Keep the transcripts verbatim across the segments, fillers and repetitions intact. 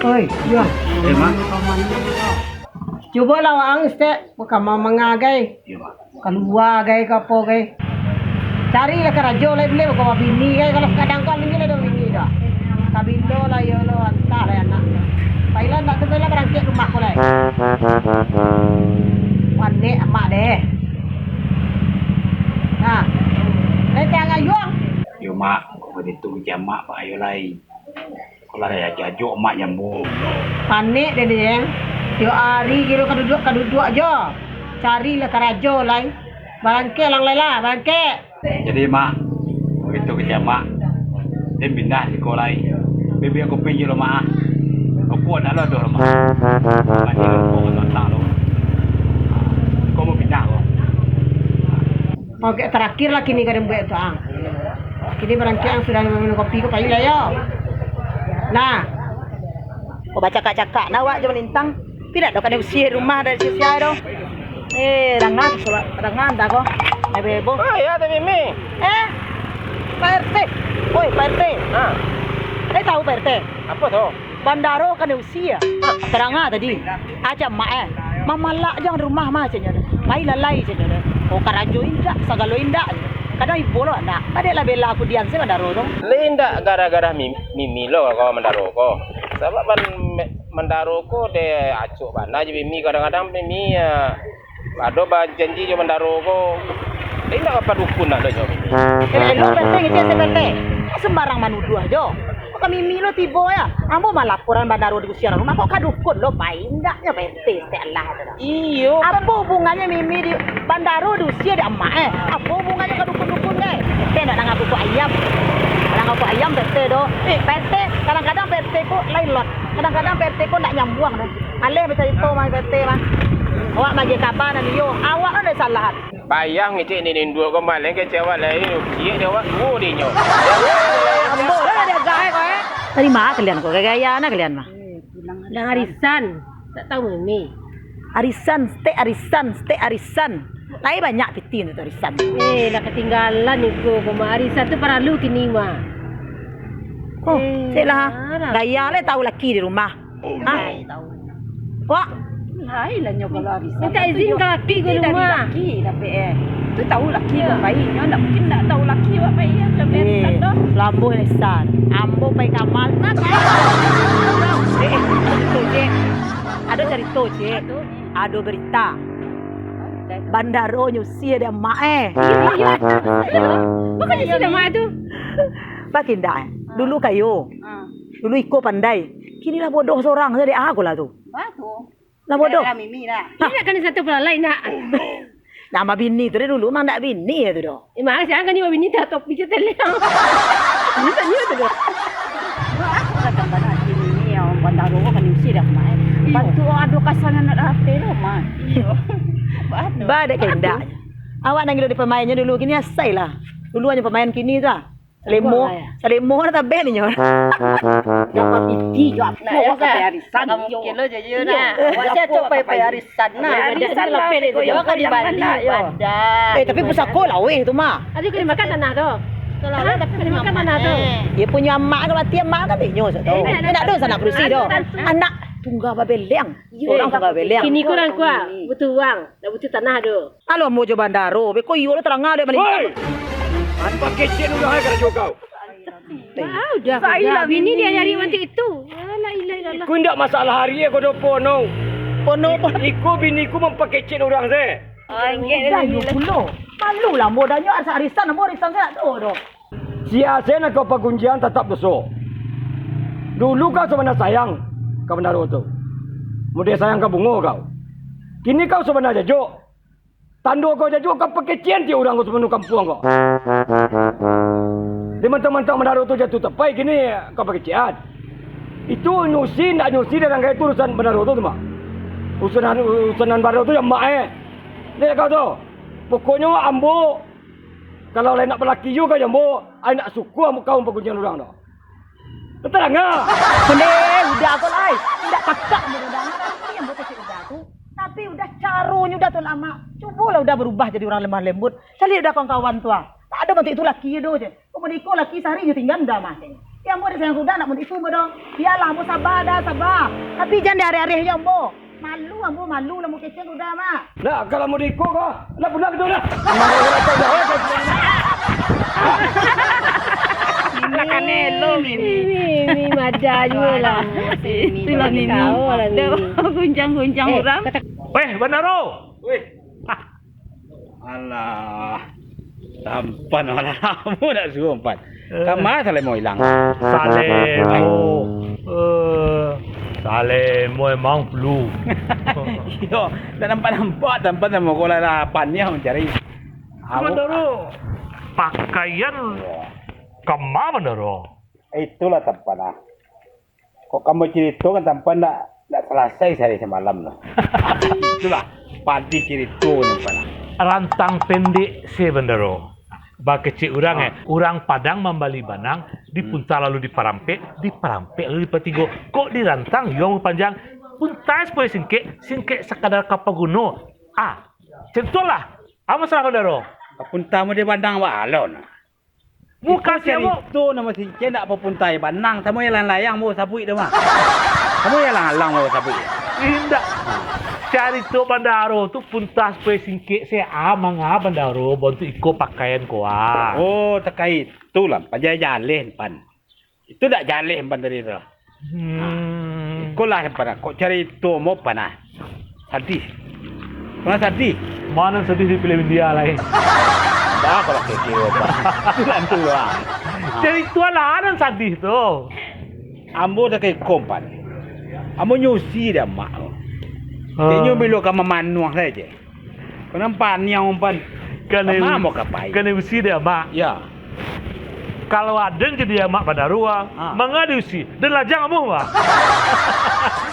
Oi, Yuang. Eh, Mak. Cubolah waang, Stek, bukan mau mangagai. Iyo, Mak. Kalua gai ka apo gai. Carilah karajo lai buliah, kok babini gai, kalau sakadang ko alun lai ado bini doh. Kabilo lah iyo lo, antah lah anak. Pailah ndak tu, pailah barangkek rumah ko lai. Panek amak deh. Nah. Lai tangah yuang. Yo, Mak, kok baitu kecek amak, Mak, ayo lai. Kok lah ajo-ajo amak jambo. Panek deh, deh. Tiok ari kiro kaduduak-kaduduak jo. Carilah karajo lai. Barangkek lang lai lah, barangkek. Jadi, Mak, baitu kecek amak. Den pindah siko lai. Bibia kopi jo lo, Mak, ah. Rokok ndak lo doh, Mak. Mati rokok ka batang lo. Kok mau pindah ko? Oke, tarakhir lah kini ka den buek tu, ah. Kini barangkek ang sudah minum kopi ko, pailah yo. Nah. Ko bacakak-cakak nah awak jo malintang. Tapi dak doh kanai usia rumah dari sisia doh. Eh, danga, danga antah ko. Ai bebo. Ah, ya, Teh Mimi. Eh, Pak R T. Oi, Pak R T. Ha. Eh, tahu Pak R T? Apo tu? Bandaro kanai usia. Ha. Tarang ah tadi. Acam mak eh. Mamalak jan rumah mah, caknyo tu. Pai lalai, caknyo tu. Oh, karajo indak, sagalo indak. Kadang ibo lo ndak. Padek lah bela aku dian se bandaro tu. Lai indak gara-gara Mimi, Mimi lo kau bandaro ko. Sabab ban-, me-, bandaro ko deh acok bana jo Mimi. Kadang-kadang Mimi, ah, ado bajanji jo bandaro ko. Indak ka padukun lah nyo Mimi. Elok-elok P R T ngecek se P R T. Sembarang manuduah jo. Kok ka Mimi lo tibo ya. Ambo malaporan bandaro di usia rumah, kok ka dukun lo pai. Indaknyo P R T, Stek, alah tu. Iyo, kan. Apo hubungannyo Mimi di bandaro di usia di amak eh? Apo hubungannyo ka dukun-dukun deh? P R T ndak danga kukuak ayam. Danga kukuak ayam P R T doh. Eh, P R T, kadang-kadang P R T ko lain lot. Kadang-kadang P R T ko ndak nyambuang doh. Aleh bacarito mah P R T mah. Awak maagiah kaba nan iyo, awak kan ado salahan. Payah ngecek nini induak ko maleng kecek awak lai, ciek dek awak duo dinyo. Ambo lah diagak eh ko eh. Tadi mah kalian ko, gaya-gaya nah kalian mah. Nan arisan, tak tahu Mimi. Arisan, Stek, arisan, Stek, arisan. Lai banyak piti tu arisan. Eh, lah katinggalan iko, ko mah. Arisan tu paralu kini mah. Oh, eh, cek lah. Marah. Gaya lah tahu laki di rumah. Oh, ha? Lai tahu. Wak. Lai lah nyo kalau arisan. Minta izin ka laki ko rumah. Laki dapek eh. Tu tahu laki ko pai. Nyo ndak mungkin ndak tahu laki wak pai ya. Eh, lambo arisan. Ambo pai kamal. Eh, eh, tu cek. Ado carito, Cik. Ado berita. Bandaro nyusi dek mak eh. Iyo, iyo. Bukan nyusi dek mak tu. Bakindak eh. Dulu kayo. Ah. Dulu iko pandai. Kini lah bodoh sorang sajo dek aku lah tu. Batua. Lah bodoh. Lah Mimi lah. Ini nak kena satu pula lain nak. Nama bini tu dulu mang ndak bini ya tu doh. Eh, manga siang kan ni babini tak topi je tadi. Ini tanya tu dah. Aku kadang-kadang hati ni, ni yang bandaro kan isi dah, Mak, eh. Iyo. Patut ado kasanyo nak rate tu, Mak. Iyo. Ba dek kendak. Awak nan gilo di pamainnyo dulu, kini asai lah. Dulu hanyo pamain kini tu lah. Salemo, salemo lah tabeh ninyo. Yo, papiti, yo, apo, nak, yo, sampai arisan, yo. Kilo je, yo, nak. Awak siap cok pai-pai arisan, nak. Arisan lah, yo, kan di Bali, yo. Eh, tapi pusako laweh tu, mah. Tadi kau dimakan tanah tu. Kalau awak, tapi kau dimakan tanah tu. Dia punyo amak tu mati, amak kan tinyo, so tu. Eh, dia nak tahu sanak padusi tu. Anak tunggal babeleng. Orang tunggal babeleng. Kini kurang kuat, butuh uang, nak butuh tanah tu. Alo, ambo jo bandaro, beko iyo lo tarang dek malintang. Woi! An pakecek urang ai karajo kau. Ah, udah, udah. Bini dia nyari macam itu. Alah, ilah, ilah. Iko indak masalah hari ko do pono. Pono, pono. Iko bini ku mampakecek urang se. Udah, iyo pulo. Malu lah ambo danyo arisan, ambo arisan se nak do doh. Sia se nan kau pagunjiang tatap doso. Dulu kau sabana sayang ka bandaro tu. Mode sayang ka bungo kau. Kini kau sabana jajok. Tando kau jajok ka pakecekan ti urang ko sabanua kampuang ko. Di mantang-mantang bandaro tu jatuah tapai kini ka pakecekan. Itu nyusi ndak nyusi darangkai tu urusan bandaro tu, tu mah. Urusan, urusan bandaro tu yo mak eh. Dek kau tu. Pokoknyo ambo kalau lai nak balaki juo ka jo ambo, ai nak sukua ambo kau pagunjiang urang tu. Tarang ah. Bondeh, udah ko lai. Indak pakak ambo udah. Tapi ambo kecek udah tu. Tapi udah caronyo udah tu lah, Mak. Cubolah udah barubah jadi urang lemah lembut. Caliak udah kawan-kawan tu ah. Tak ado bantuak itu laki tu je. Kok maniko laki sahari je tinggal udah mah. Ya, ambo dek sayang kuda, nak mudik tu, ambo doh. Bialah, ambo sabar dah, sabar. Tapi jan diareh-areh jo ambo. Malu ambo, malu lah ambo kecek kuda, Mak. Nah, kalau mau diiko ko, nak pulang tu lah. Lah kan elok ini. Ini, ini, ini mada juo lah. Itulah Mimi. Kau lah, Mimi. Dah guncang-guncang orang. Weh, Bandaro. Weh. Alah, tampan malah lamo nak suruah, Pan. Eh. Kama Salemo ilang? Salemo. Eh, Salemo emang flu. Iyo, tak nampak-nampak tampan samo ko lah, lah paniah mancari. Bandaro, pakaian kama, Bandaro? Itulah tampan ah. Kok kama carito kan tampan ndak, ndak salasai sahari samalam tu. Itulah, padi carito kan tampan. Rantang pendek se, Bandaro. Bakecek urang, eh. Urang Padang mambali banang, dipunta lalu diparampek, diparampek lalu dipatigo. Kok dirantang, iyo panjang. Punta sapoyo singkek, singkek sakadar ka paguno. Ah, contohlah. Ah, masalah, Bandaro. Punta mo di banang baa lo nah. Muka sia, Bo? Carito namo singkek ndak bapunta banang, samo yang layang-layang bawa sabuik tu mah. Samo yang alang-alang bawa sabuik. Indak. Carito Bandaro tu punta sapoyo singkek se, ah, manga Bandaro bontuak iko pakaian ko ah. Oh, takah itu lah, paja jaleh pan. Itu ndak jaleh pan tadi tu. Hmm. Iko lah yang panah. Kok carito mo panah? Sadih. Panah sadih. Mano sadih di film India lai? Bah, kalau kecil apa? Itu lah tu lah. Carito lah nan sadih tu. Ambo dah ke kompan. Ambo nyusi dek amak tu. Ah. Kayaknya bilo ka mamanuang saja. Kau nampak ni, Om Pan? Kan Kama em-, mau kapai? Kan M C dek amak. Ya. Kalau aden jadi amak Bandaro, ah, ha, manga diusi, den lajang amuah, bah.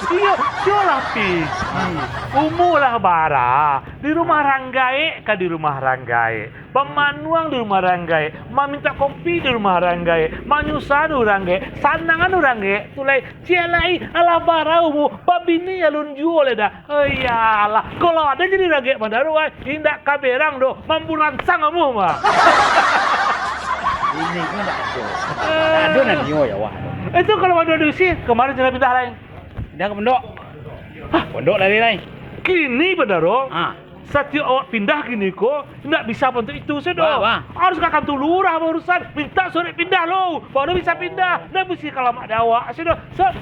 Iyo, iyo lah, Pi. Hmm. Umua lah bara, di rumah rang gaek ka di rumah rang gaek, bamanuang di rumah rang gaek, mamintak kopi di rumah rang gaek, manyusahan urang gaek, sanangan urang gaek, tu lai Ciek lai, alah bara umua, babini alun juo lai dah. Iyolah, kalau ado jadi ragek Bandaro, ai, indak ka berang doh, mamburansang amuah mah. Ini pun ndak ado. Eh. Ndak ado nan nio ya, wah. Itu kalau ado diusi, kamarin sudah pindah lai. Pindah ka pondok. Hah? Pondok lari lai. Kini Bandaro. Ha. Satiok awak pindah kini ko, indak bisa bantuak itu sajo. Wah, wah. Harus ka kantua lurah baurusan, mintak surek pindah lo, baru bisa pindah. Ndak bisa ka lamak di awak sajo. Sa-,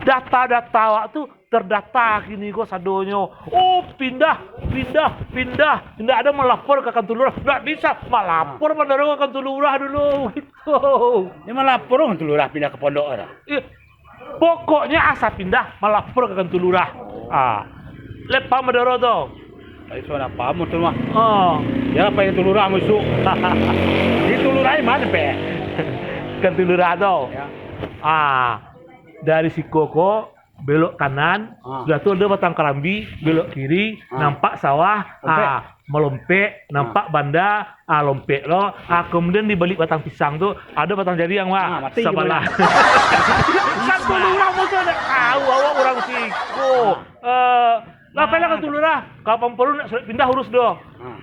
data-data awak tu terdata kini ko sadonyo. Oh, pindah, pindah, pindah. Indak ado malapor ka kantua lurah. Ndak bisa malapor Bandaro ka kantua lurah dulu, gitu. Dia malapor ka kantua lurah pindah ka pondok tu. Eh, Pokoknyo asa pindah, malapor ka kantua lurah. Ah. Lai paham Bandaro tu? Lai sudah paham tu mah. Ah. Ya, pai kantua lurah masuak. Di kantua lurah di ma, Pe? Kantua lurah tu. Ya. Ah. Dari siko ko belok kanan, ah, sudah tu ado batang karambi, belok kiri, ah, nampak sawah. Oke. Ah. Malompek, nampak banda, ah, lompek lo, ah, kemudian di balik batang pisang tu, ado batang jariang, Wak. Ah, mati sabalah. Kantua lurah masa ndak tahu awak urang siko. Eh, lah, apalah kantua lurah, kalau pamparu nak surek pindah urus doh.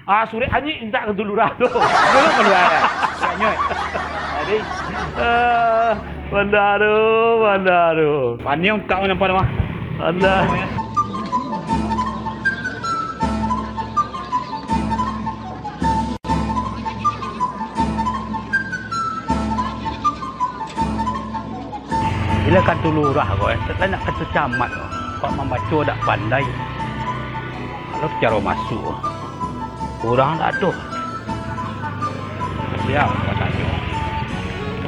Ah, surek anyik mintak kantua lurah tu. Dulu keluar. Surek anyik. Jadi, eh, Bandaro, Bandaro. Paniang kau nampak mah. Anda. Bila kantua lurah ko, eh, tak nak kantua camat ko. Kok mambaco dak pandai. Kalau caro masuak, urang dak ado. Siap, Pak, tanyo.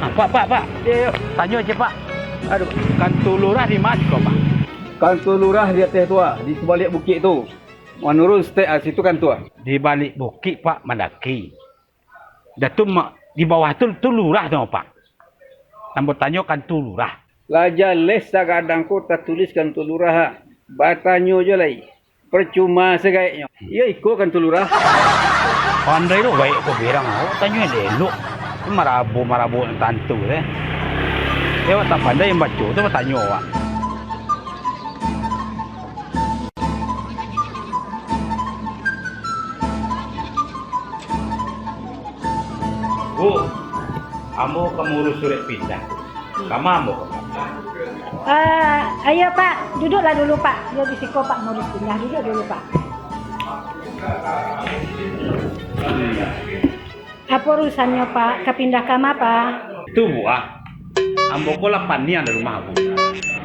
Ah, Pak, Pak, Pak. Yo, yo, tanyo se, Pak. Aduh, kantua lurah di ma ko, Pak? Kantua lurah di ateh tu, ah, di sabaliak bukik tu. Manurun stek, ah, situ kantua. Di balik bukik, Pak, mandaki. Dah tu ma-, di bawah tu, tu lurah tu, Pak. Nan batanyo kantua lurah. Lah jaleh sagadang ko tatulih kantua lurah, ha. Batanyo jo lai. Percuma sagaeknyo. Iyo iko kantua lurah. Pandai tu baik ko berang. Awak tanyo elok-elok. Marabo-marabo nan tantu tu. Iyo, awak tak pandai mambaco tu batanyo awak. Bu, ambo ka mauruih surek pindah. Kama ambo ko. Ah, ayo, Pak, duduklah dulu, Pak. Yo, di siko, Pak, ngurus pindah. Duduk dulu, Pak. Apo urusannyo, Pak? Ka pindah kama, Pak? Tu, Bu, ah. Ambo ko lah paniang dari rumah, Bu.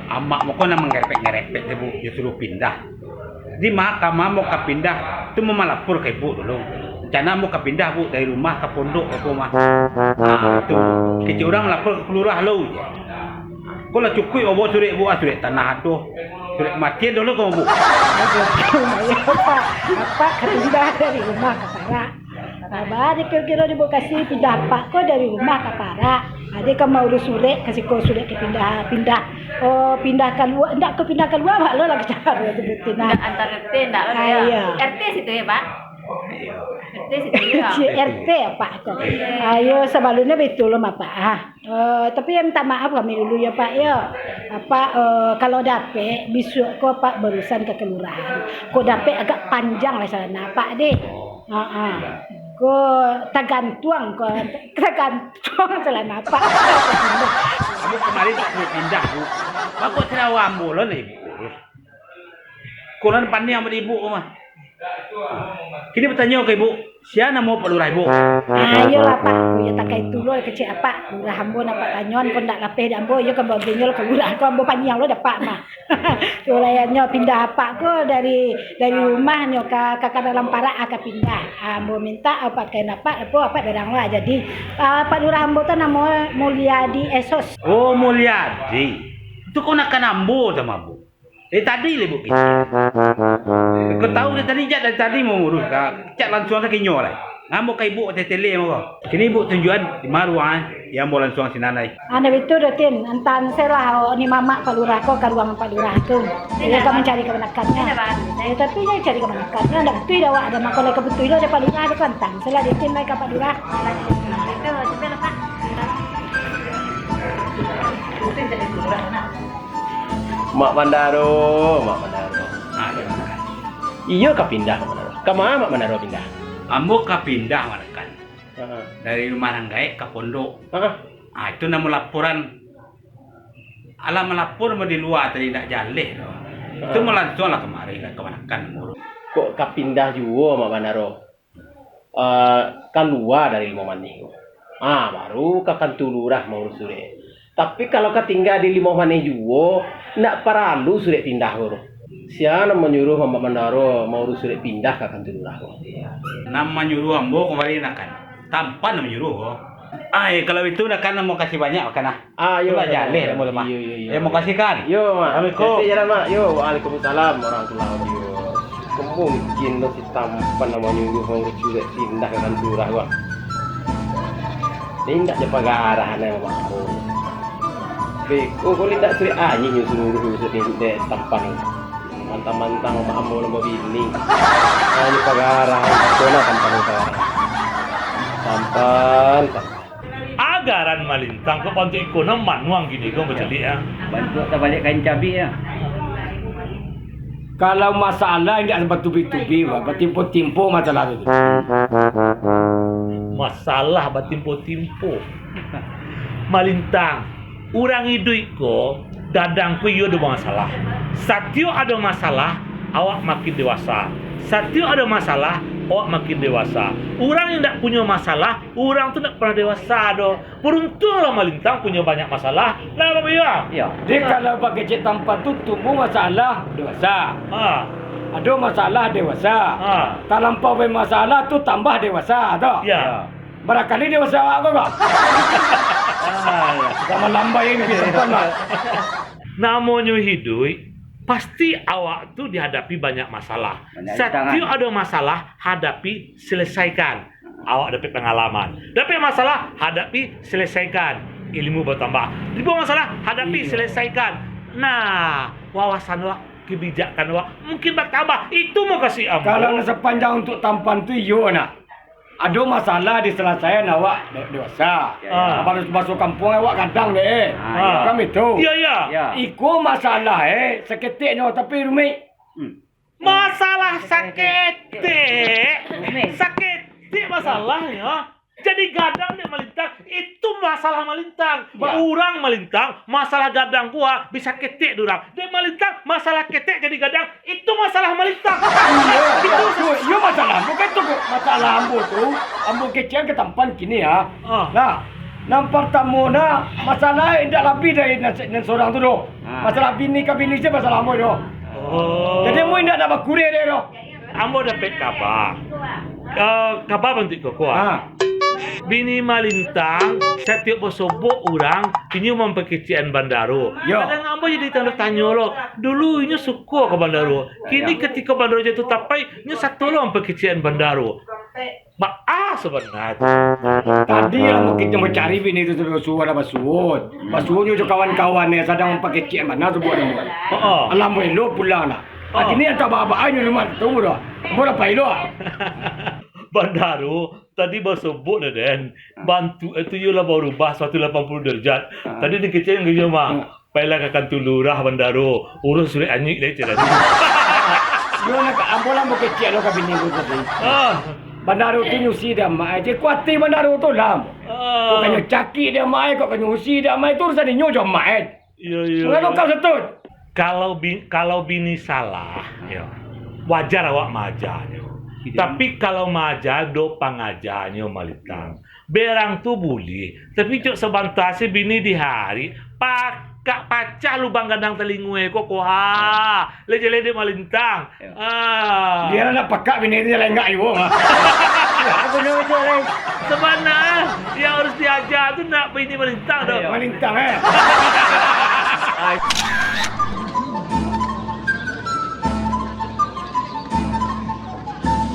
Amak ambo ko nan mangarepek-ngarepek dek, Bu, yo suruah pindah. Di ma kama ambo ka pindah, tu ambo malapor ka Ibu dulu. Rencana ambo ka pindah, Bu, dari rumah ka pondok ko mah. Ah, tu. Kecek urang lapor ka lurah lo je. Ko lah cukuik ambo surek, Bu, ah, surek tanah ado. Surek matian dulu ko, Bu. Apak, apak ka pindah dari rumah ka parak. Sabar, kiro-kiro di Bukasi pindah apak ko dari rumah ka parak. Ade ka mauruih surek, ka siko surek ka pindah, pindah. Oh, pindah kalua, ndak ka pindah kalua, apak lo lah kacau tu betul nah. Ndak antar R T, ndak lo Ah, ya. iya. R T situ ya, Pak? R T situ ya. Si R T apak ko. Ayo, sabalumnyo betul lo, Apak. Ah. Eh, tapi yang minta maaf kami dulu ya, Pak, ya. Apak, eh, kalau dapek, bisuak ko Apak barusan ka kelurahan. Ko dapek agak panjang lah salana Apak deh. Ha, ha. Ko tagantuang, ko tagantuang salana Apak. Ambo kamari tak suruah pindah, Bu. Bako sarawa ambo lo ni, Bu. Ko nan paniang ambo di Ibu ko mah. Kini batanyo ka Ibu, sia namo Pak Lurah Ibu? Ah, iyolah, Pak. Ko iyo takai tu lo kecek Apak. Lurah ambo nak Apak tanyoan, ko ndak lapeh dek ambo, iyo kan bagiannyo lo ka lurah ko, ambo paniang lo dek Apak mah. Tu layannyo pindah Apak ko dari, dari rumahnyo ka, ka, ka dalam parak, ah, ka pindah. Ah, ambo mintak, ah, Apak kain Apak, apo Apak darang lo, ah, jadi. Ah, Pak Lurah ambo tu namo Mulyadi Esos. Oh, Mulyadi. Tu ko nakan ambo samo ambo. Eh, tadi lah, Bu. Ko tahu dari tadi, jak dari tadi mau ngurus ka, cak lansuang sakinyo lah. Ambo ka Ibu tetele mah. Kini Ibu tunjuan di ma ruang, eh? Yo ambo lansuang sinan lai. Anu itu doh, Tin, antaan se lah, oh, ni mamak Pak Lurah ko ka ruang Pak Lurah tu. Iyo ka mancari kamanakannyo. Eh, tapi jan cari kamanakannyo, ndak butuh dah awak, ado mako lai ka butuh dah Pak Lurah tu, antaan se lah, Tin, lai ka Pak Lurah. Itu, itu lah, Pak. Mak Bandaro, Mak Bandaro. Ah, iyo, Mak. Iyo ka pindah, Mak Bandaro. Ka ma Mak Bandaro pindah? Ambo ka pindah, Mak Rekan. Ha. Dari rumah nan gaek ka pondok. Ha. Ah, itu namo laporan. Alah malapor mah di lua tadi, ndak jaleh doh. Itu Ha. mah lansuang lah kamari lah ka Mak Rekan ngurus. Kok ka pindah juo, Mak Bandaro? Eh, kalua dari Limau Manih ko. Ah, baru ka kantua lurah mauruih surek. Tapi kalau ka tingga di Limau Manih juo, ndak paralu surek pindah ko doh. Sia nan manyuruah Mak Bandaro mauruih surek pindah ka kantua lurah ko? Nan manyuruah ambo kamari nakan. Tampan nan manyuruah ko. Ai, kalau itu nakan, ambo kasih banyak makan ah. Ah, yo, Itulah yo, jaleh yo. Ambo tu mah. Iyo, iyo, iyo. Eh, makasih, Kan. Yo, Mak. Assalamualaikum. Hati-hati jalan, Mak. Yo, waalaikumsalam warahmatullahi wabarakatuh. Mungkin lo si Tampan nan manyuruah mauruih surek pindah ka kantua lurah, Bang. Indak jo pagarah anai, Mak. Beko ko indak surek anyih nyo suruah urus dek Tampan. Mantang-mantang Mak ambo nan babini. Anyo pagarah, iko lah Tampan pagarah. Tampan, Tampan. Agaran Malintang ko bantuak iko nan manuang kini ko bacaliak, ah. Bantuak tabaliak kain cabiak, ah. Kalau masalah indak batubi-tubi, Pak, batimpo-timpo masalah tu. Masalah batimpo-timpo. Malintang, urang iduik ko, gadang ko iyo ado masalah. Satiok ado masalah, awak makin dewasa. Satiok ado masalah, awak makin dewasa. Urang yang indak punyo masalah, urang tu indak pernah dewasa doh. Baruntuanglah Malintang punyo banyak masalah. Lah, Bapak Iyo? Iyo. Jadi, kalau bakecek Tampan tu, tumbuah masalah, dewasa. Ha. Ado masalah, dewasa. Ha. Talampau bamasalah tu tambah dewasa, toh? Iyo. Iyo. Barakali dewasa awak ko, Bang? Ah, iyo. Zaman lambai ni, Tampan, Bang. Namonyo hiduik, pasti awak tu dihadapi banyak masalah. Banyak rintangan. Satiok ado masalah, hadapi, selesaikan. Awak dapek pangalaman. Dapek masalah, hadapi, selesaikan. Ilmu batambah. Tibo masalah, hadapi, Iyo. selesaikan. Nah, wawasan awak, kebijakan awak mungkin batambah. Itu mukasuik ambo. Kalau nan sapanjang untuak Tampan tu, iyo, nak. Ado masalah disalasaian awak de-, dewasa. Ah. Baso, baso kampuang awak gadang deh. Ah, Kan itu. Iyo, iyo. Iyo. Iko masalah, eh, saketek nyo tapi rumik. Hmm. Masalah saketek. Rumik. Saketek masalahnyo. Jadi gadang dek Malintang, itu Masalah malintang. Ba- Urang malintang, masalah gadang ko bisa ketek di urang. Dek malintang, masalah ketek jadi gadang, itu masalah malintang. Iyo, iyo, masalah ambo kan tu, masalah ambo tu, ambo kecek ka tampan kini ya. Ah. Nah, nan partamo nah, masalah indak labiah dari nan, nan surang tu doh. Ah. Masalah bini ka bini se masalah ambo doh. Oh. Jadi ambo indak nak bakureh doh. Ambo dapek kaba. Eh, kaba bantuak iko ko, ah. Ha. Bini malintang, satiok basobok urang, inyo mampakecekan bandaro. Yo. Kadang ambo jadi tanda tanyo lo, dulu inyo suko ka bandaro. Kini katiko bandaro jatuah tapai, inyo sato lo mampakecekan bandaro. Baa sabana tu? Tadi lah mungkin inyo mancari bini tu sampai basuo lah basuo. Basuo nyo jo kawan-kawan nyo sadang mampakecekan bana sabuik namo. Heeh. Alah, ambo elok pulang lah. Ah. Kini antah baa-baa inyo rumah tu dah. Ambo lah pai lo. Bandaro, tadi basobok dah, Den. Bantuak tu iyo lah barubah saratus lapan puluh darjat. Ah. Tadi dikecek inyo mah. Ah. Pailah ka kantua lurah bandaro, urus surek anyuik lai, cek tadi. Yo, nak ambo lah mukecek lo ka bini ko tadi. Ah. Bandaro tu nyusi dek amak ai, cek kuatir bandaro tu lah. Ah. Kok kanyo cakik dek amak ai, kok kanyo usi dek amak ai, tu urusan inyo jo amak ai. Iyo, iyo. Mangano kau satut? Kalau bi-, kalau bini salah, yo, wajar awak maajanyo. Iyo. Tapi kalau maaja do pangajanyo, Malintang. Berang tu bulih, tapi cok sabanta se bini di hari, pakak pacah lubang gadang talingo ko, ko ha. Lai jaleh dek Malintang. Iyo. Ah. Bia lah nak pakak bini tu jaleh enggak iwo. Aku nyo itu lai. Sabana, yang harus diaja tu nak bini Malintang tu. Iyo. Malintang, eh.